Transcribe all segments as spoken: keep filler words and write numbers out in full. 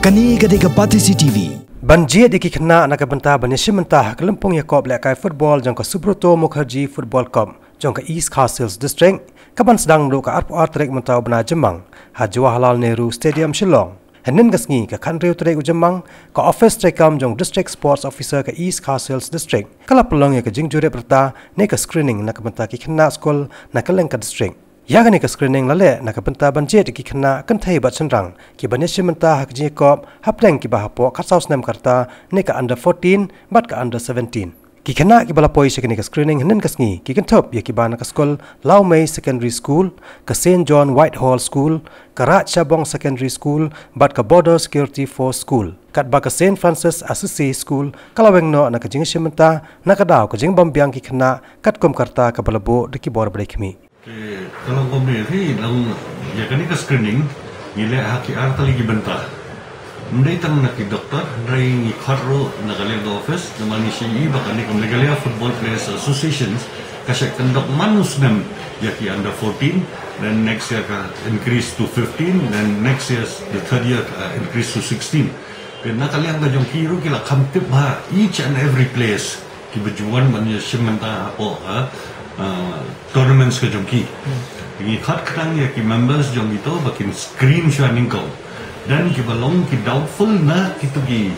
Kane ka dei ka Batesi T V. Ban jied ïa ki khynnah na ka bynta ban ïashim bynta ha ka lympung ïakop lehkai football jong ka Subroto Mukherjee Football Cup jong ka East Khasi Hills District, ka ban sdang naduh ka arphew ar tarik mynta u bnai Jymmang ha Jawaharlal Nehru Stadium, Shillong. Hynnin ka sngi, ka khathynriew tarik u Jymmang, ka office treikam jong District Sports Officer ka East Khasi Hills District ka la pynlong ïa ka jingjurip rta ne ka screening na ka bynta ki khynnah skul na kylleng ka district. Ïa kane ka screening la leh na ka bynta ban jied ïa ki khynnah kynthei bad shynrang ki ban ïashim bynta ha ka jingïakop hapdeng kiba hapoh khatsaw snem ka rta ne ka under fourteen bad ka under seventeen. Ki khynnah kiba la poi sha kane ka screening hynnin ka sngi ki kynthup ïa kiba na ka skul Lawmei Secondary School, ka Saint John Whitehall School, ka Rajshabong Secondary School bad ka Border Security Force School. Katba ka Saint Francis Assisi School ka la weng noh na ka jingïashim bynta na ka daw ka jingbym biang ki khynnah katkum ka rta kaba la buh da ki bor ba dei khmih. Te ka long kumne, phi, long ïa kane ka screening ngi leh ha ki ar tylli ki bynta. Ym dei tang na ki doktor, hynrei ngi khot ruh na ka liang ka office, namar ngi sngewthuh ba kane ka Meghalaya Football Players Association ka shait kyndok man u snem ïa ki under fourteen, then next year ka increase to fifteen, then next year, the third year, uh, increase to sixteen. Te na ka liang ka jong ki ruh ki la kham tip ha each and every place kiba ju wan ban ïashim bynta hapoh, ha, uh, tournaments ka jong ki. Ngi khot khnang ïa ki members jong kito ba kin screen shuwa nyngkong. Then kiba long ki doubtful na kito ki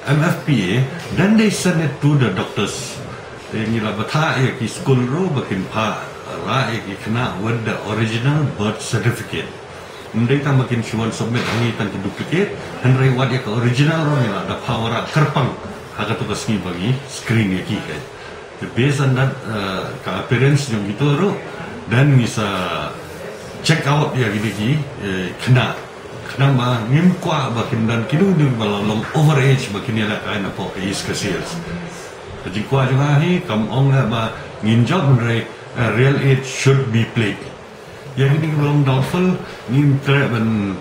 M F P A, then they send it to the doctors. Te ngi la bthah ïa ki skul ruh ba kin phah rah ïa ki khynnah with the original birth certificate. Ym dei tang ba kin shu wan submit hangne tang ki duplicate, hynrei wat ïa ka original ruh ngi la da phah wanrah kyrpang ha kato ka sngi ba ngi screen ïa ki. Te based on that, uh, ka appearance jong kito ruh, then ngi sa check out ïa kine ki, eh, khynnah. Khnang ba ngim kwah ba kin don kino kino ba la long overage ba kin ïalehkai napoh ka East Khasi Hills. Ka jingkwah jong nga hi kam ong leh ba ngin jop, hynrei, eh, real age should be played. Ïa kine kiba long doubtful ngim treh ban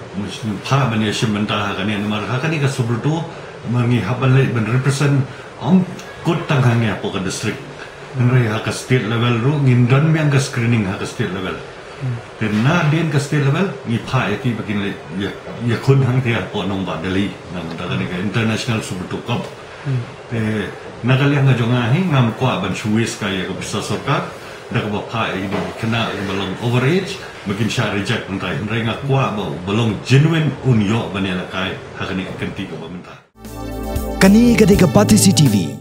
phah ban ïashim bynta ha kane, namar ha kane ka Subroto ma ngi hap ban leit ban represent, ym kut tang hangne hapoh ka district, hynrei ha ka state level ruh ngin don biang ka screening ha ka state level. Te na dien ka state level ngi phah ïa ki ba kin leit ïa, ïakhun hangtei hapoh nongbah Delhi, na ka bynta kane ka International Subroto Cup. Te na ka liang ka jong nga hi, ngam kwah ban shu waste kai ïa ka pisa sorkar da kaba phah ïa ki khynnah kiba long overage ba kin shah reject mynta, hynrei nga kwah ba uba long genuine un ïoh ban ïalehkai ha kane ka kynti kaba mynta. Kane ka dei ka Batesi T V.